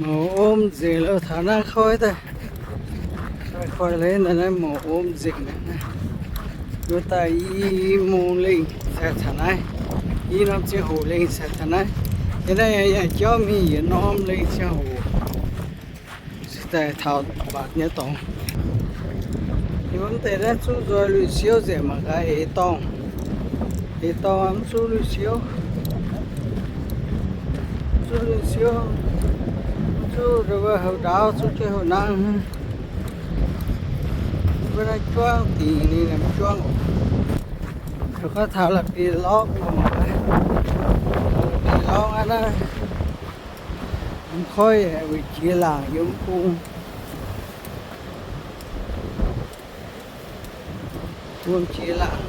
Mouc om nzengc lo taux naaiv koiv daaih. Koiv-koiv leiz naaiv mouc om nzengc. Wuov daaih i mungz lengh sai taux naaiv. I norm ziangh hoc lengh sai taux naaiv. Yie naaiv yaac jauv mingh yietc norm lengh ziangh hoc. Daaih taux mbatc nyei dorngx. Yie mv deix naaiv zuqv nzoih lui-siouv nzengc mangc gaax eix dorngh. Eix dorngh mv zuqv lui-siouv. Zuqv lui-siouv. Zuqv ndau wuov houv ndaauv, zuqv jienv houv nangv. Wuov naaiv juangv dingc ninh mv juangv. Gorngv taux la'bieiv-lorqv mangc gaax. La'bieiv-lorqv aqv naaiv. Mv koiv weic jiex laangc yiem mv bung. Wuom jiex laangc.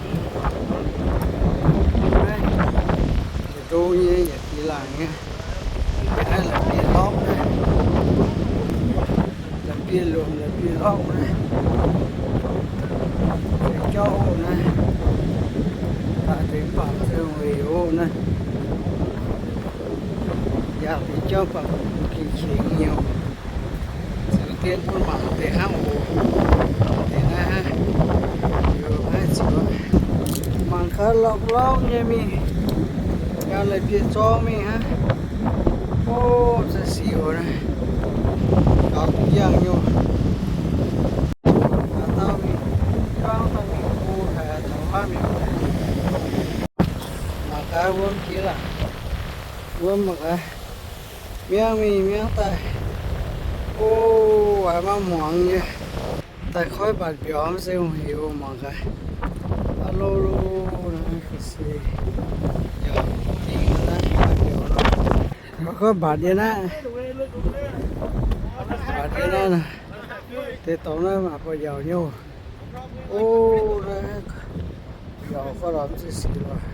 Ndo nyei yaac jiex laangc nyei. Naaiv la'bieiv-lorqv naaiv. La'bieiv-lomc la'bieiv-lorqv naaiv. Feix jauv oc naaiv. Daaih deix mv baac se weic oc naaiv. Yaac deix jauv baac gengh qengx nyei oc. Ziux dien bun mangc deix hnangv oc. Deix naaiv hnangv. Ziux naaiv ziux. Mangc gaax lorqc lorqc nyei mingh. Yaac la'bieiv-zorng mingh hnangv. Ov, se sic oc naaiv. Gaux duqv yangh nyei oc. Gaux dauh mingh, juangv dauh mingh gu haic, taux hnangv mingh. Mangc gaax wuom jiex laangc. Wuom mangc gaax. Miangv mingh miangv daaih. Ov, haiz maiv muangx nyei. Daaih koiv mbatc mbiauz mv zeiz heuc mangc gaax. Aa lo lo, naaiv se yaac dingc naaiv mbatc mbiauz lo. Mangc gaax mbatc nyei naaiv. Mbatc nyei naaiv. Deix dorngx naaiv maaih buoz-yaauc nyei oc. Ov, naaiv yaauc gorngv lorz mv zeiz sic lorqc.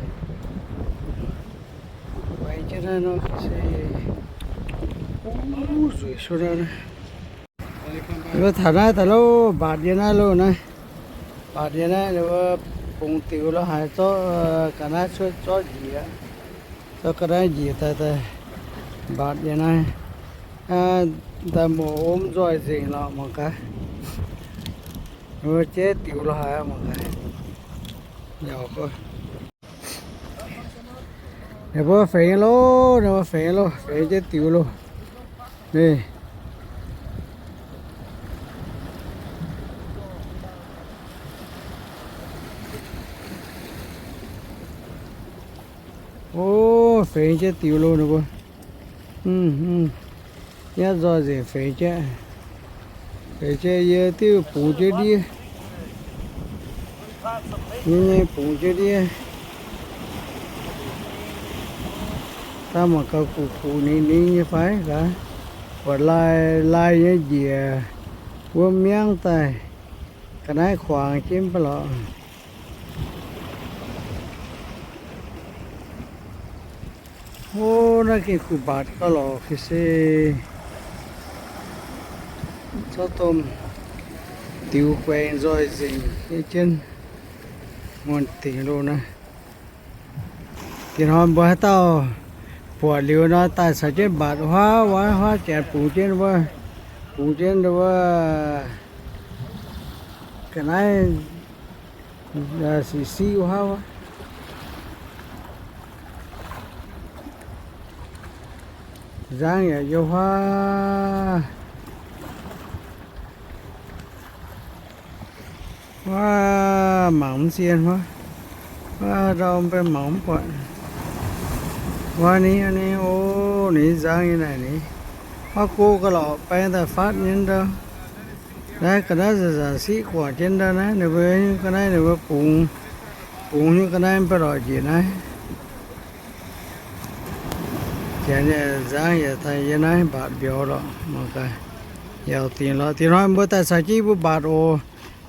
Weic jienv naaiv nor se, ov, nzueic suv naaiv. Wuov taux naaiv daaih loh, mbatc nyei naaiv loh naaiv. Mbatc nyei naaiv, ninh mbuo bungx diux lo haaix zorqv ga'naaiv cuotv zorqv njiec, zorqv ga'naaiv njiec daaih, daaih mbatc nyei naaiv. Daaih mouc om nzoih nzengc lorqc mangc gaax. Ninh mbuo jeiv diux lo haaix mangc gaax. Yaac gorngv ninh mbuo fengx loh, ninh mbuo fengx loh, fengx jienv diux loh. Ninh Ov, fengx jienv diux loh ninh mbuo. Nyatv nzoih nzengc fengx jienv. Fengx jienv yie diuh bungx jienv ndiev. Yie nyei bungx jienv ndiev. Daaih mangc gaax guqc guqc ningx ningx nyei fai gaax. Buatc lai lai nyei njiec wuom miangv daaih. Ga'naaiv kuangx jienv mv baac lorqc. Ov, naaiv gengh kuh mbatc gauh lorqc ga'sie. Zorqv domh diux guaengx nzoih nzengc nyei jienv muonh dingc loh naaiv. Diex hnoi mbuo haaix dauh buatc liuz nor, daaih caux jienv mbatc huaav, huaav, huaav janx bungx jienv wuov, bungx jienv wuov ga'naaiv siqv siqv huaav wuov. Nzangv yaac yiem huaav. Wuov, mangc mv zien wuov. Wuov, ndau mv bei mangc mv buatc. Wuov ni, ni, o, ni nzangv nyei naaic ni. Wuov go ga'lorqc baeng daaih fatv nyei ndau. Naaiv ga'naaiv nzac nzac siqv guangc jienv ndau naaiv, ninh mbuo ga'naaiv ninh mbuo bungx, bungx nyei ga'naaiv mv baac lorqc njiec naaiv. Janx yaac nzangv yaac daaih yiem naaiv mbatc mbiauz lorqc, mangc gaax. Yaac dingc lorqc, diex hnoi mbuo daaih caux jienv yie mbuo mbatc oc.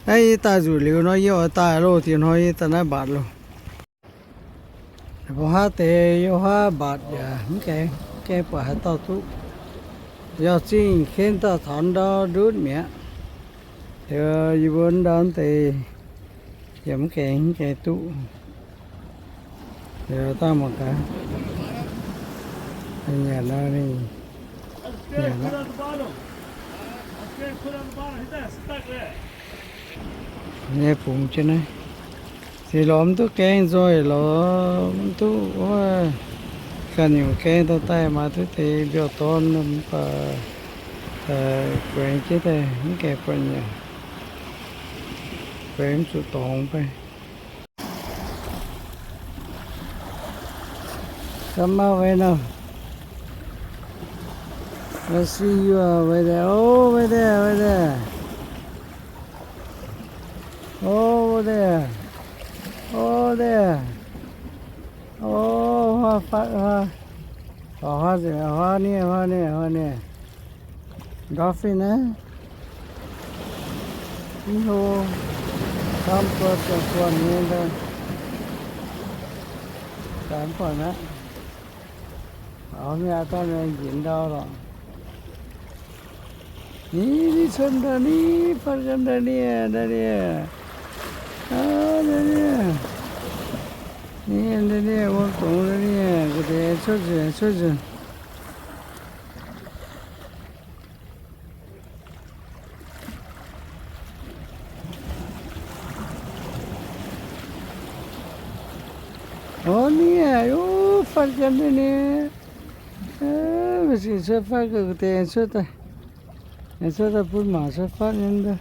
Naaiv yie daaih nzuqc liuz nor yie oix daaih loh, diex hnoi yie daaih naaiv mbatc loh. Mbuo huaav deix yie huaav mbatc yaac mv gaengh, mv gaengh buatc haaix dauh duqv. Yaac zingh ken dauh taux ndau ndutv mi'aqv. Yie mbuo ndau deix yaac mv gaengh, mv gaengh duqv. Daaih mangc gaax. Nyanc nor ninh Nyei bungx jienv naaiv. Se lorz mv duqv gaeng nzoih lorz mv duqv wuov ganh nyungc gaeng daaih daaih maaih duqv deix mbiauh dorn mv baac guaengx jienv daaih mv gaengh buatc nyanc, guaengx mv zuqc dorngx fai. Come out right now. I see you are right there. Oh, right there, right there. Over there. Over there. Oh, hua fatv hua. Oh, hua ziex, hua nie, hua nie, hua nie. Dolphin naaiv. Mv hlo, camv buo ziangh buonc nyei ndau. Daaih mv buatc aqv. Auv, mv aqv, daaih njiec ndau lorqc. Ni, ni cuotv ndau ni, fatv ganh ndau nie, ndau nie. Aa, ndau nie. Ni, ndau nie, wuom dongz ndau nie, ga'deix cuotv nzunc, cuotv nzunc. Orv, nie, o, fatv ganh ndau nie. Meih zingh cuotv fatv ga'deix, aengx cuotv daaih, aengx cuotv daaih bun mangc cuotv fatv nyei ndau.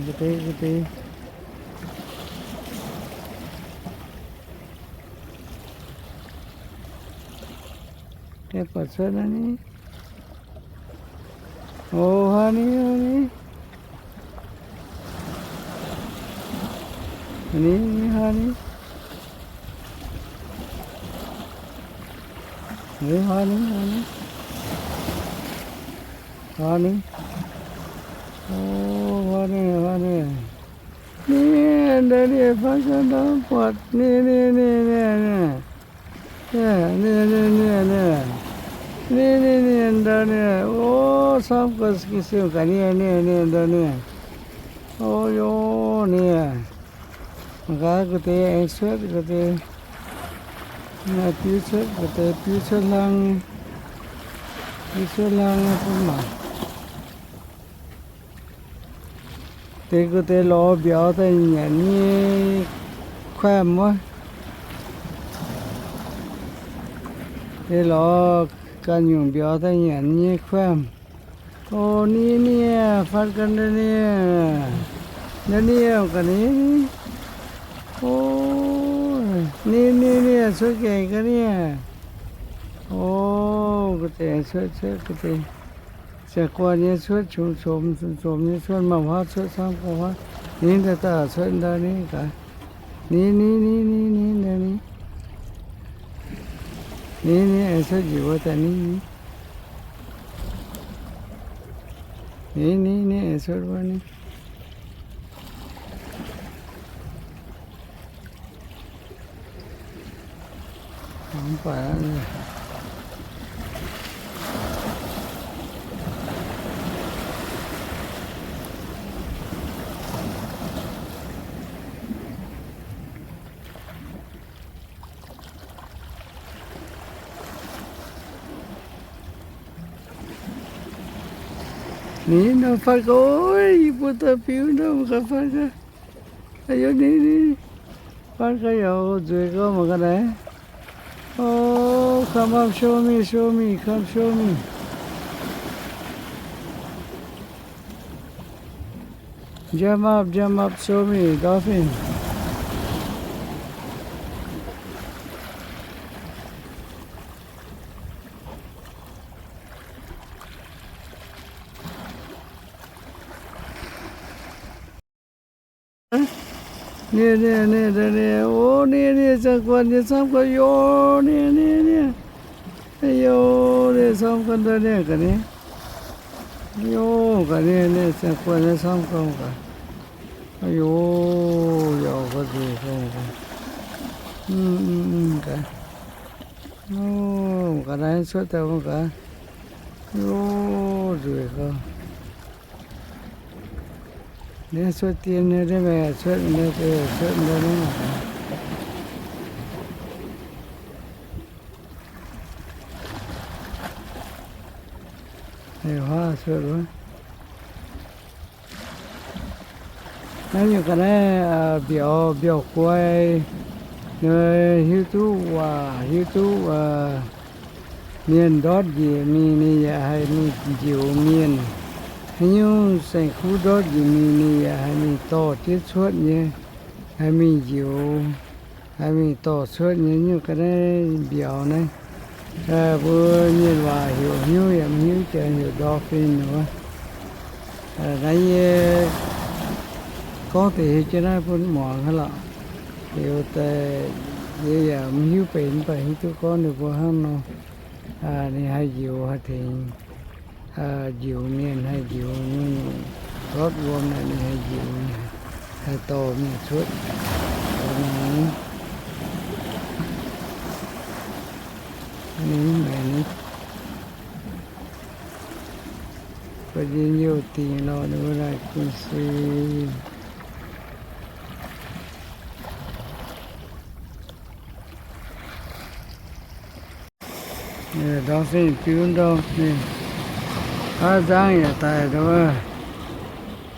Ga'deix, ga'deix. Deix buatc cuotv naaiv ni. O, haaix ni, haaix ni. Ni, ni, haaix ni. Ni, haaix ni, haaix ni. Haaix ni. O, haaix ni, haaix ni. Ni, ndau nie, fatv ganh ndau buatc. Ni, ni, ni, ni, ni. Ni, ni, ni, ni, ni. Ni, ni, ni, ndau nie. O, camv ga'sie ga'sie ga'nie, nie, nie, ndau nie. O, yo, nie. Mangc gaax ga'deix aengx cuotv ga'deix. Naaiv biuv cuotv ga'deix, biuv cuotv hlang nyei. Biuv cuotv hlang nyei bun mangc. Deix ga'deix lorz mbiauz daaih nyanc nyei kuaemh wuov. Deix lorz ganh nyungc mbiauz daaih nyanc nyei kuaemh. O, nie, nie, fatv ganh ndau nie. Ndau nie ga'nie ni. O, nie, nie, nie, cuotv gaengh ga'nie. O, ga'deix cuotv, cuotv ga'deix. Ziangh guanh nyei cuotv, qomx-qomx, qomx-qomx nyei cuotv, maaih huaav cuotv camv gu'huaav. Ni, daaih daaih cuotv ndau ni gaax. Ni, ni, ni, ni, ni, ndau ni. Ni, ni, aengx cuotv njiec wuov daaih ni, ni. Ni, ni, ni, aengx cuotv wuov ni. Mv baac ni, nor fatv gau, yie mbuo daaih biuv nor mangc gaax fatv gau. Aa, yie ni, ni, fatv gau yaac nzueic gau mangc gaax naaiv. O, come up, show me, show me, come show me. Jump up, jump up, show me, dolphin. Nie, nie, nie, nie, nie, o, nie, nie, ziangh guanh nyei camv guanh, yo, nie, nie, nie, yo, nie, camv guanh ndau nie ga'nie, yo, ga'nie, nie, ziangh guanh nyei camv guanh gaax, yo, yaac guanh nzueic guanh gaax, ga'naaiv cuotv daaih guanh gaax, yo, nzueic gaax. Naaiv cuotv dien nyei, naaiv cuotv, cuotv ndau naaiv. Huaav cuotv wuov. Naaiv nyungc ga'naaiv mbiauz, mbiauz guai, ninh hiuv duqv waac, hiuv duqv mienh ndortv njiec mingh, ninh yaac haih mingh njoux mienh. Haaix nyungc saeng-kuv ndortv njiec mingh, ninh yaac haih mingh dorh jienv cuotv nyei, haih mingh njoux, haih mingh dorh cuotv nyei. Nyungc ga'naaiv mbiauz naaiv, mbuo mienh waac heuc hnyouv yaac mv hiuv, janx heuc dolphin wuov. Naaiv yie gorngv deix hiuv jienv naaiv bun muangx hnangv lorqc. Liuz daaih yie yaac mv hiuv benx, mv baac hiuv duqv gorngv ninh mbuo hnangv nor, ninh haih njoux, haih tengx njoux mienh, haih njoux nyungc-nyungc ndortv wuom naaic, ninh haih njoux, haih dorh mienh cuotv. Ninh, ninh, ba'njien youh dingc lorh ninh mbuo naaic gunv se. Dolphin biu ndorm ninh, aav nzangv yaac daaih,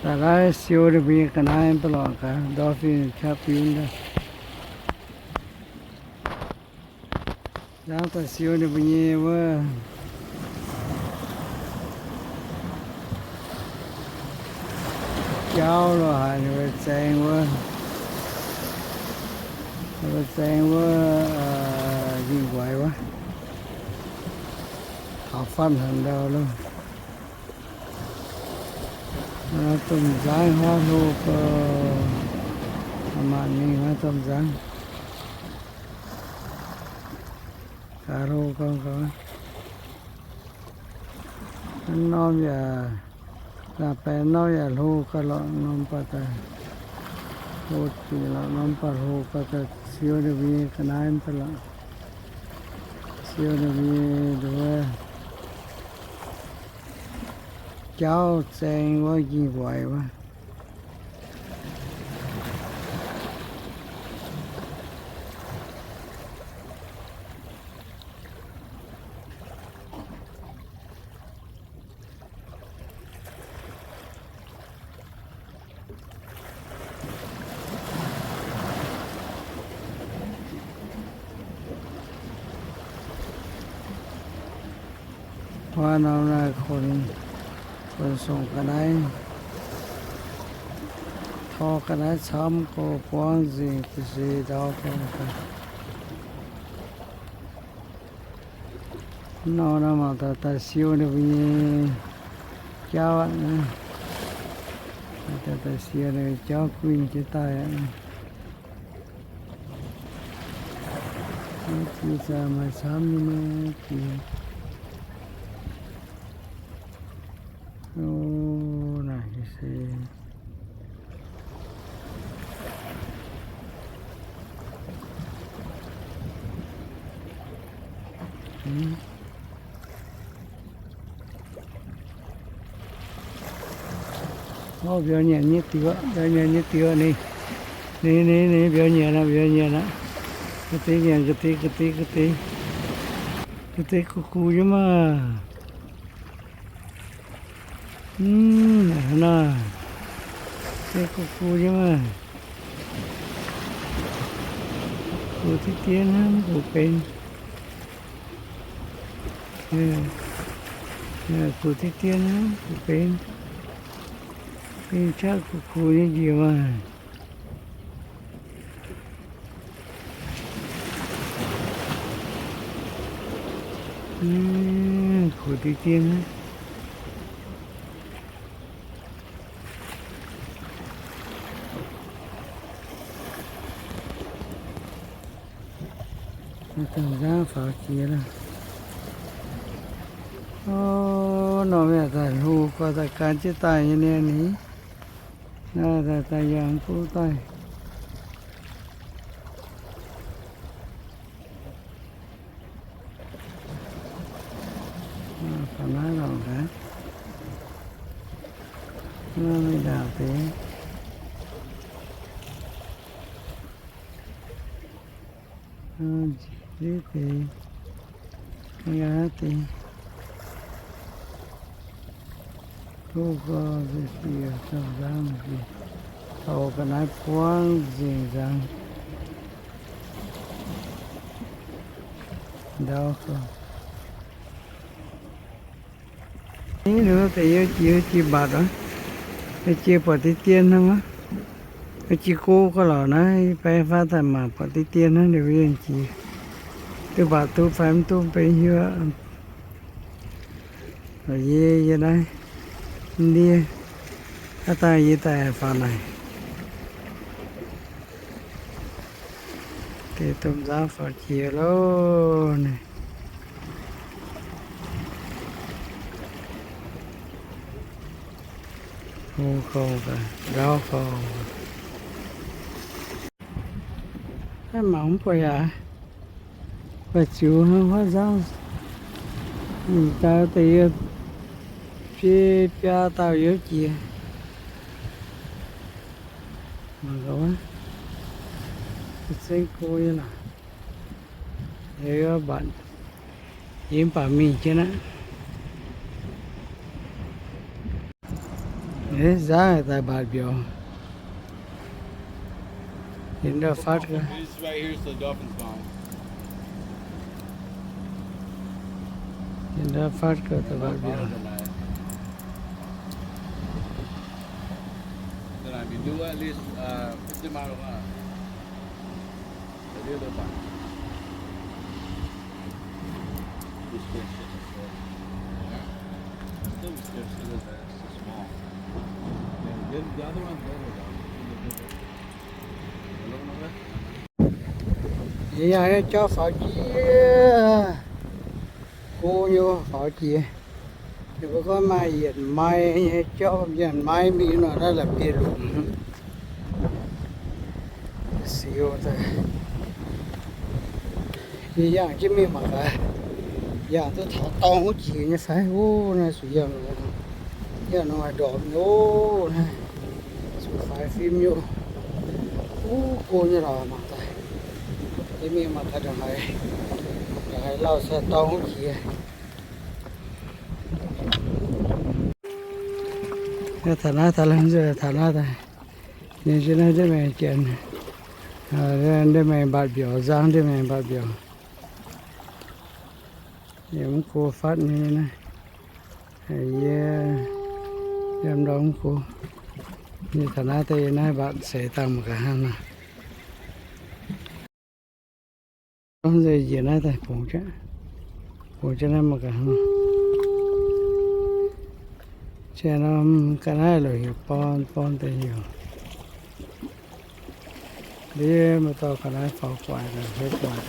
daaih naaiv siou ninh mbuo nyei ga'naaiv mv baac lorqc gaax, dolphin qaqv biu ndorm. Nzangv daaih siou ninh mbuo nyei wuov jauv lo haaix, ninh mbuo zaeng wuov, ninh mbuo zaeng wuov nqingh nquaix wuov, taux fatv haaix ndau lo. Domh nzangv huaav hlo gauh, maanc mingh huaav domh nzangv. Gaax hlo gauh gauh. Norm yaac, naaiv baeqc norm yaac hlo gauh lorqc, norm baac daaih hlo dingc lorqc, norm baac hlo gauh daaih siou ninh mbuo nyei ga'naaiv mv baac lorqc. Siou ninh mbuo nyei nduov jauv zaeng wuov nqingh nquaix wuov. Huaav norm naaiv kunx, kunx songc ga'naaiv, tor ga'naaiv camv gorx buangv nzengc, ga'sie ndau gorx. Nor naaiv mangc daaih daaih siou ninh mbuo nyei jauv aqv. Daaih daaih siou ninh jauv guinh jienv daaih aqv. Jiex zaah maaih camv nyei maiv jiex. O, naaic se Orv, mbiauz nyanc nyei diuh, mbiauz nyanc nyei diuh ninh. Ninh, ninh, ninh mbiauz nyanc aqv, mbiauz nyanc aqv. Ga'deix nyanc ga'deix, ga'deix, ga'deix. Ga'deix gux gux nyei maah. Mv, naaic naaic, ga'deix gux gux nyei maah. Gux deix dien hnangv, mv gux benx. Gux deix dien hnangv, mv gux benx. Gengh qaqv gux gux nyei njiec maah. Gux deix dien hnangv. Dongh nzangv faaux jiex lorqc. O, norm yaac daaih hlo gorx daaih gan jienv daaih nyei niaa ni. Naaiv daaih daaih yangh duqv daaih. Faaux naaiv lorqc gaax. Naaiv mingh ndaangc deix. Nziev deix, aa deix. Duqv gorx, bieqc zoux nzangv, bieqc taux ga'naaiv buangv nzengc nzangv. Ndau gorx. Ih, ninh mbuo deix yie jiex, yie jiex mbatc aqv. Yie jiex buatc deix dien hnangv aqv. Yie jiex go gorx lorqc naaiv, yie baeng faanv daaih mangc buatc deix dien hnangv, ninh mbuo yienh jiex. Duqv mbatc duqv fai mv duqv benx hiuv. Yie, yie naaiv ndiev, aav dangh yie daaih faaux naaic. Deix domh nzangv faaux jiex loh naaiv. Hlo gorx, ndau gorx. Naaiv mangc mv buatc yaac, buatc ziux hnangv huaav nzangv. Daaih deix yie fiev biaa dauh yiem jiex. Mangc gaax wuov, zengv go nyei lorqc. Yie mbatc, yie mv baac mingh jienv aqv. Nzangv daaih mbatc mbiauz. Yie ndau fatv gau. Yie ndau fatv gau daaih mbatc mbiauz. Yie yangh nyei jauv faaux jiex, go nyei faaux jiex. Ninh mbuo gorngv maaih yietc mai nyei jauv, yietc mai mingh nor naaiv la'bieiv-lungz. Siou daaih. Yie yangh jienv mingh mangc gaax, yangh duqv taux dorngx wuov jiex nyei fai. Ov, naaiv zuqc yangh nor, yangh nor haih ndorpc nyei ov. Naaiv zuqc faix fim nyei. Ov, go nyei lorqc, mangc daaih. Yie mingh mangc gaax ndongc haaix, ndongc haaix lauh sai dorngx wuov jiex. Taux naaiv daaih, taux naaiv daaih, ninh njiec naaiv ndiev maengx janx, ndiev maengx mbatc mbiauz, nzangv ndiev maengx mbatc mbiauz. Yie mv go fatv nyei naaiv, yie yiem ndorm mv go. Yie taux naaiv daaih, yie naaiv mbatc seix dangh mangc gaax hnangv nor. Nzengc njiec naaiv daaih bungx jienv, bungx jienv naaiv mangc gaax hnangv nor. Janx norm ga'naaiv loc heuc born, born deix heuc. Ndiev maaih dauh ga'naaiv faaux guaix, heuc guaix.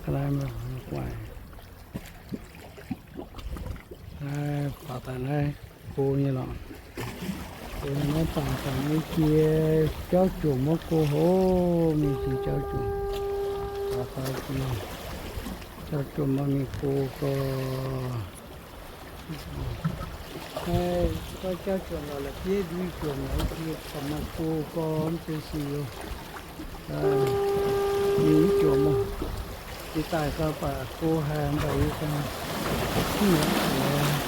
Ga'naaiv guaix. Naaiv baac daaih naaiv go nyei lorqc. Go nyei naaiv baac daaih mingh jiex jauv jomc wuov go hov, mingh jiex jauv jomc. Baac daaih jiex jauv jomc mingh go gorx. Naaiv jauv jomc lorqc, la'bieiv ndui jomc lorqc, jiex baac maaih go gorx mv zeiz sic. Yie mv jomc, yie daaih gau baac go haic, mv baac yie ganh mv muonz,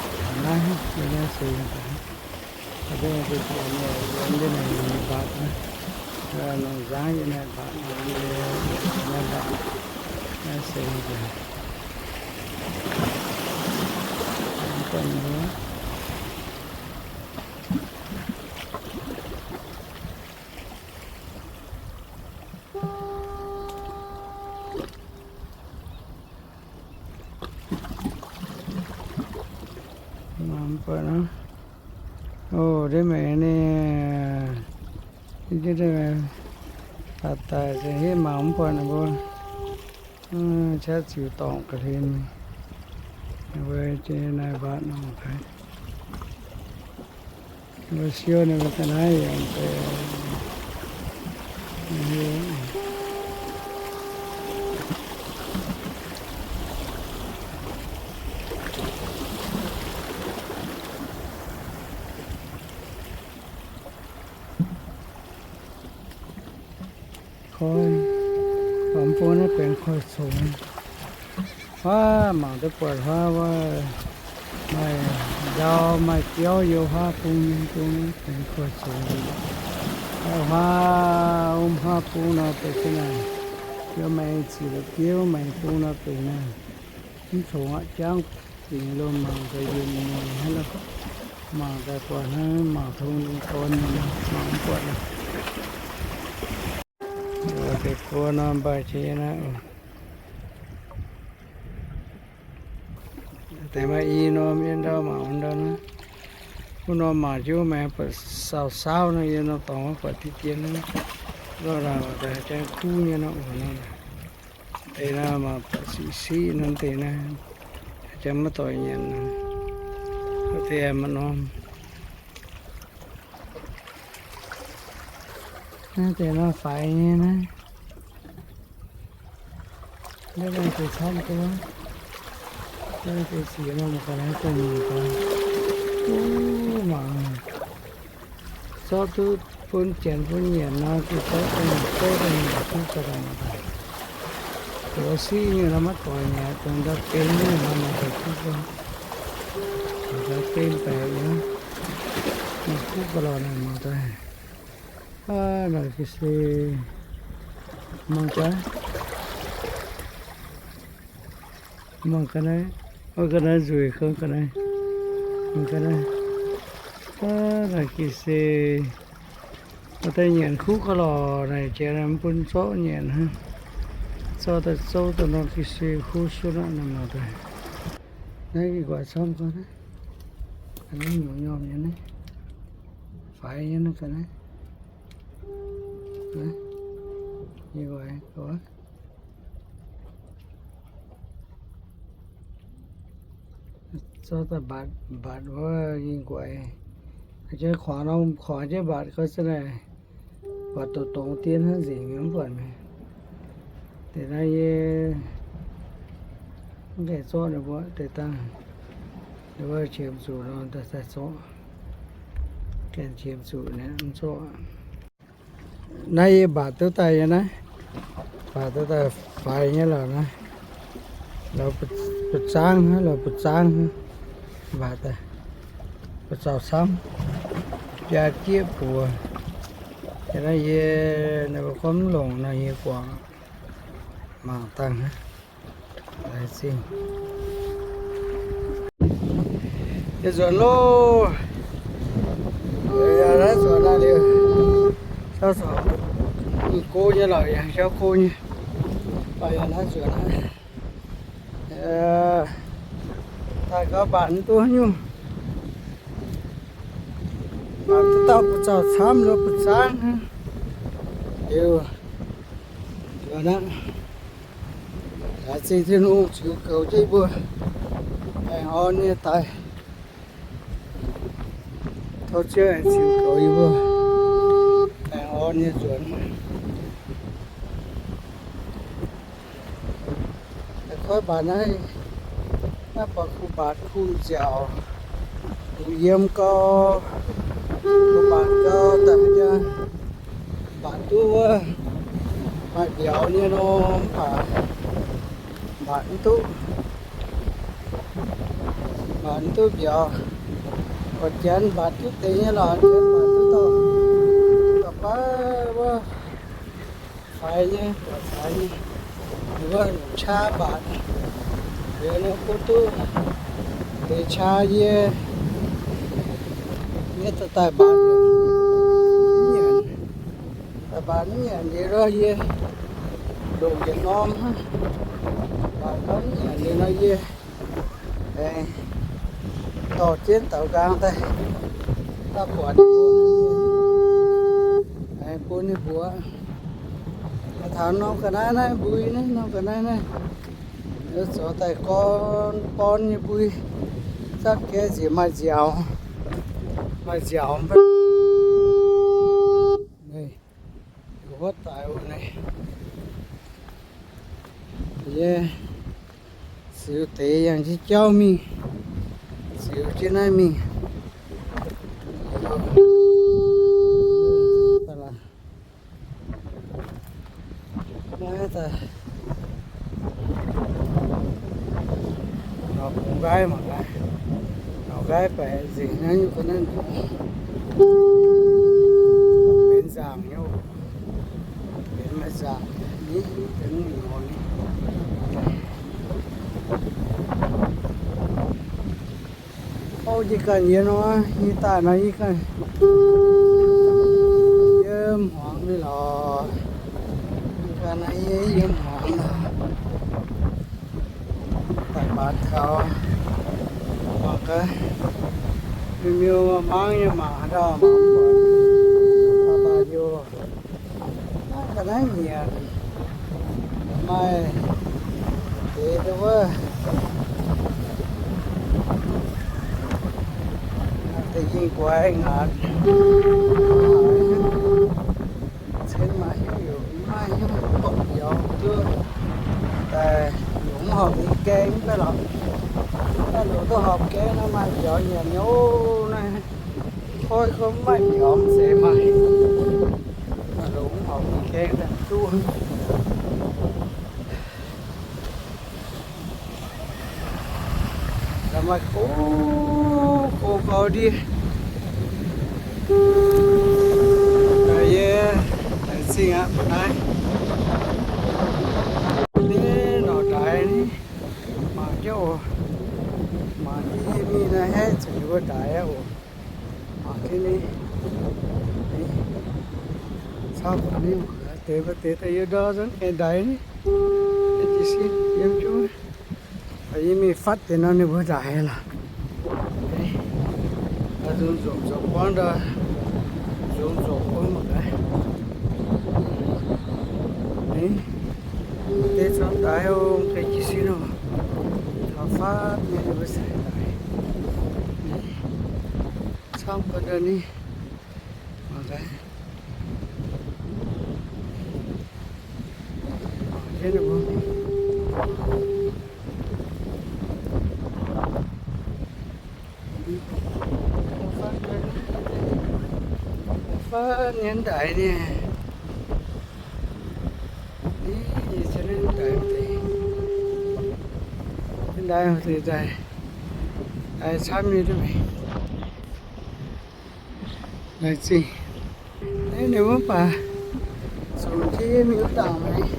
naaiv yie naaiv seix, naaiv seix naaiv mbatc, nongc nzangv yie naaiv mbatc, naaiv mbatc, naaiv seix. Mangc mv buatc nor. O, ndiev maengx ninh, baac daaih se hitv mangc mv buatc ninh mbuo. Qaqv ziux dorngc ga'hlen, ninh mbuo jiex naaiv mbatc nor. Ninh mbuo siou ninh mbuo ga'naaiv yaac deix. Koi, mv bung naaiv benx koi congx. Huaav mangc duqv buatc huaav wuov, maaih ndau maaih biauv yiem huaav bung nyei, bung nyei kuv zungx. Huaav wuov huaav bung nor benx naaic, yiem maaih ziqc la'bieiv maaih bung nor benx naaic, mv congx aqv, jangv dingc lo mangc gaax yietc nyungc hnangv nor. Mangc daaih buatc hnangv, mangc tong ninh gorn nyei nor, mangc mv buatc nor. Deix buo norm mbaih jiex naaiv oc. Deix maaih i norm yiem ndau mangc ndau naaiv. Wuov norm mangc jienv maaih buatc saauv saauv nor, yiem norm dorngx wuov buatc dien dien naaiv. Lorh laangc daaih jangv kuv nyei nor oc nor. Deix naaiv mangc buatc siqv siqv nor deix naaiv, jangv maiv doix nyanc nor. Deix maaih norm. Naaiv deix nor faix nyei naaiv. Naaiv deix camv duqv. Naaiv deix ziex nor mangc gaax naaiv deix mangc gaax. Uv, mangc. Zorqv duqv bun janx bun nyanc nor, duqv zorqv daaih nyanc, zorqv daaih nyanc duqv ga'naaiv. Doz siqv nyei nor maiv doix nyanc, dongh ndau benx nyei nor mangc gaax duqv gau. Ndau benx baeqc nyei, mangc kuv ga'lorqc naaic mangc daaih. Aav, naaic ga'sie, mangc gaax. Mangc ga'naaiv, mangc ga'naaiv nzueic gong ga'naaiv. Mangc ga'naaiv, aav, naaic ga'sie, maaih daaih nyanc kuv ga'lorqc naaic, jiex mv bun zorqv nyanc hnangv. Zorqv daaih zouv daaih nor ga'sie kuv suv aqv naaic mangc daaih. Naaiv ih nquaaic camv gong naaiv, ga'naaiv nyungc nyormh nyei naaiv, faix nyei naaiv ga'naaiv. Ih nquaaic gong. Zorqv daaih mbatc, mbatc wuov ih nquaix. Jiex kuangx nor, kuangx jienv mbatc gau za'naaic, mbatc doqc dongz dien hnangv nzengc mienh mv buatc mienh. Deix naaiv yie mv gaengh zorqv ninh mbuo deix dangh, ninh mbuo qiemx zuqc nor daaih zorqv. Gaengh qiemx zuqc naaiv mv zorqv. Naaiv yie mbatc duqv daaih nyei naaiv, mbatc duqv daaih faix nyei lorqc naaiv. Lorz buoz-zaangv hnangv, lorz buoz-zaangv hnangv, mbatc daaih buoz-zaux camv, biaa jieqv buoz. Yie naaiv yie ninh mbuo gorngv mv longc nor yie guangc mangc dangh hnangv. Laengz zingh. Yie nzuonx loh. Yaac naaiv nzuonx naaiv liuz, sau zoux mingh go nyei lorqc, yaac jauv go nyei. Yaac naaiv nzuonx naaiv. Daaih gau mbatc mv duqv nyungc. Mbatc duqv dauh buoz-zaux camv lo buoz-zaangv hnangv. Liuz, nzuonx aqv. Laengz zingh Tin-Hungh ziux goux jienv yie mbuo aengx orn nyei daaih. Tov Ziouv aengx ziux goux yie mbuo aengx orn nyei nzuonx. Koiv mbatc naaiv, naaiv buatc kuh mbatc kuh nziaauc, kuh yiem gau, kuh mbatc gau daaih nyei. Mbatc duqv wuov maaih mbiauz nyei nor, mv baac mbatc mv duqv, mbatc mv duqv mbiauz. Buatc janx mbatc duqv deix nyei lorqc, janx mbatc duqv dauh, dauh baav wuov faix nyei, buatc faix nyei. Wuov qaqv mbatc, liuz nor gunv duqv deix qaqv yie, yie daaih daaih mbatc mv nyanc, daaih mbatc mv nyanc liuz nor yie longc yietc norm hnangv, mbatc gorngv mv nyanc liuz nor yie aengx dorh jienv daaux nqaang daaih, daaih buatc ninh mbuo, aengx bun ninh mbuo. Taux norm ga'naaiv naaiv mbui naaiv, norm ga'naaiv naaiv, zoux daaih gorn born nyei mbui, zatv gaeqv nziex maaih nziaaux, maaih nziaaux mv baac wuov daaih oc naaiv. Yie ziux deix yangh jienv jauv mingh, ziux jienv naaiv mingh. Naaiv daaih, Nqaai mangc gaax, nqaai baeqc nzengc naaiv nyungc ga'naaiv nzengc. Benx nzaangc nyei oc. Benx maaih nzaangc ni, benx nor ni. Orv, yie ganh yie nor, yie daaih nor yie ganh yiem hmuangx nyei lorqc. Yie ganh nor yie yiem hmuangx nor. Daaih mbaatc taux, mangc gaax, miuc miuc mangc nyei mangc ndau mangc buatc, baac baac nyoc, naaiv ga'naaiv nyanc, maaih deix wuov, deix yingh guaix ngaatc. Cen maaih hnyouv, maaih hnyouv gorqv mbiauz duqv daaih, longc mv horpc nyei gaeng mv baac lorqc. Daaih longc duqv horpc gaeng nor maaih mbiauz nyanc nyei naaiv. Koi kouv mv maaih mbiauz mv zeiz maaih. Longc mv horpc nyei gaeng daaih duqv. La'maah gox gox gau ndiev. Yie laengz zingh aqv, bye bye. Naaiv norqc ndaix ni, mangc jienv oc. Mangc jienv yie mingh naaiv haeqv zuqc ninh mbuo ndaix aqv oc. Mangc jienv ni, camv buatc ni, deix mbuo deix daaih yie ndau zanc gaengh ndaix ni. Jiez sin yiem jienv. Yie mingh fatv deix nor ninh mbuo ndaix lorqc. Nzunc nzunc nzunc buangv ndau, nzunc nzunc buangv mangc gaax. Deix camv ndaix oc, gaengh jiez sin oc. Taux fatv nyei ninh mbuo se ndaix. Camv buatc ndau ni. Mangc gaax. Mangc jienv ninh mbuo. Fatv nyei ndaix ni. Ni, yie zien ndaix deix. Ndaix deix daaih, daaih camv nyei duqv mingh. Laengz zingh. Naaiv ninh mbuo mv baac zunc jienv yie mingh wuov ndaangc maengx,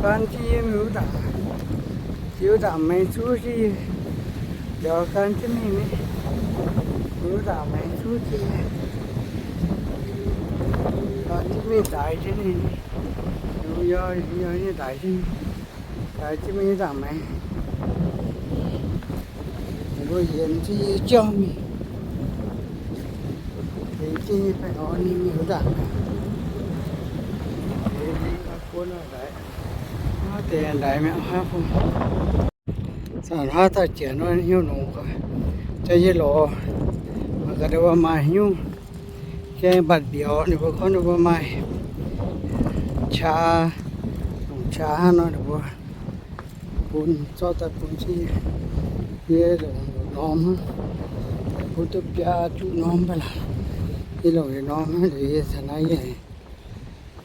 gan jienv yie mingh wuov ndaangc, jiex wuov ndaangc maengx zuov jienv yie, mbiauz gan jienv mingh ni, mingh wuov ndaangc maengx zuov jienv yie, gan jienv mingh ndaix jienv ninh, yaac yaac nyei ndaix jienv. Daix jienv mingh wuov ndaangc maengx. Ninh mbuo yienz jienv yie jauv mingh. Tengx jienv yie baengh orn ninh mingh wuov ndaangc maengx. Deix ndaix mi'aqv hnangv. Zanc hnangv daaih janx nor hnyouv longx, janx yie lorz, mangc gaax ninh mbuo maaih hnyouv gaeng mbatc mbiauz, ninh mbuo gorngv ninh mbuo maaih qaqv, longc qaqv hnangv nor ninh mbuo bun zorqv daaih bun jienv yie longc norm hnangv, bun duqv biaa juqv norm mv baac laaix yie longc yietc norm hnangv liuz yie caux naaiv yie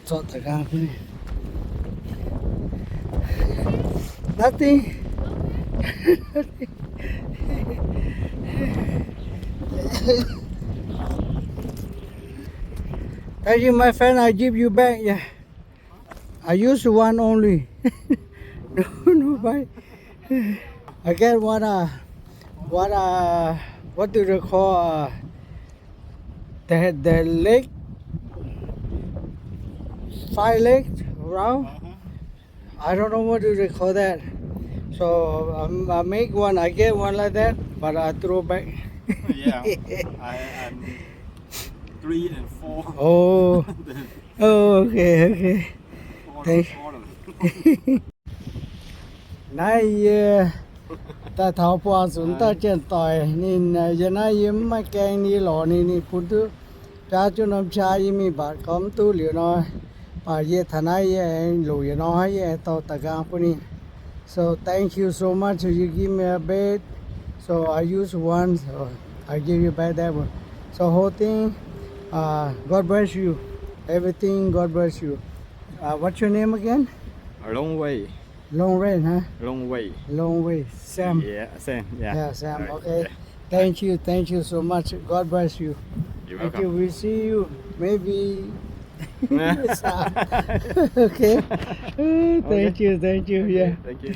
zorqv daaih nqaang bun ninh. Nothing. Thank you, my friend. I give you back. Yeah. I use one only. No, no, bye. I get one, uh, what, uh, what do they call, uh, the, the leg, five leg round? I don't know what do they call that. So, um, I make one, I get one like that, but I throw back. Yeah, I, I'm three and four. Oh. Oh, okay, okay. Thank. Naaiv yie daaih taux buangh zuqc dauh janx-doic ninh, yie naaiv yie mv maaih gaeng, yie lorz ninh, ninh bun duqv biaa juqv norm qaqv. Yie mingh mbatc gorngv mv duqv liuz nor, baac yie taux naaiv yie aengx loc yietc norm hnangv, yie aengx dorh daaih nqaang bun ninh. So thank you so much. You give me a bed, so I use one, so I give you back that one. So whole thing, uh, God bless you. Everything, God bless you. Uh, what's your name again? Long Wei. Long way, huh? Long way. Long way, Sam. Yeah, Sam. Yeah. Yeah, Sam. Okay. Okay. Thank you. Thank you so much. God bless you. You're welcome. Until we see you, maybe. Okay. Okay. Thank you. Thank you. Okay. Yeah. Thank you.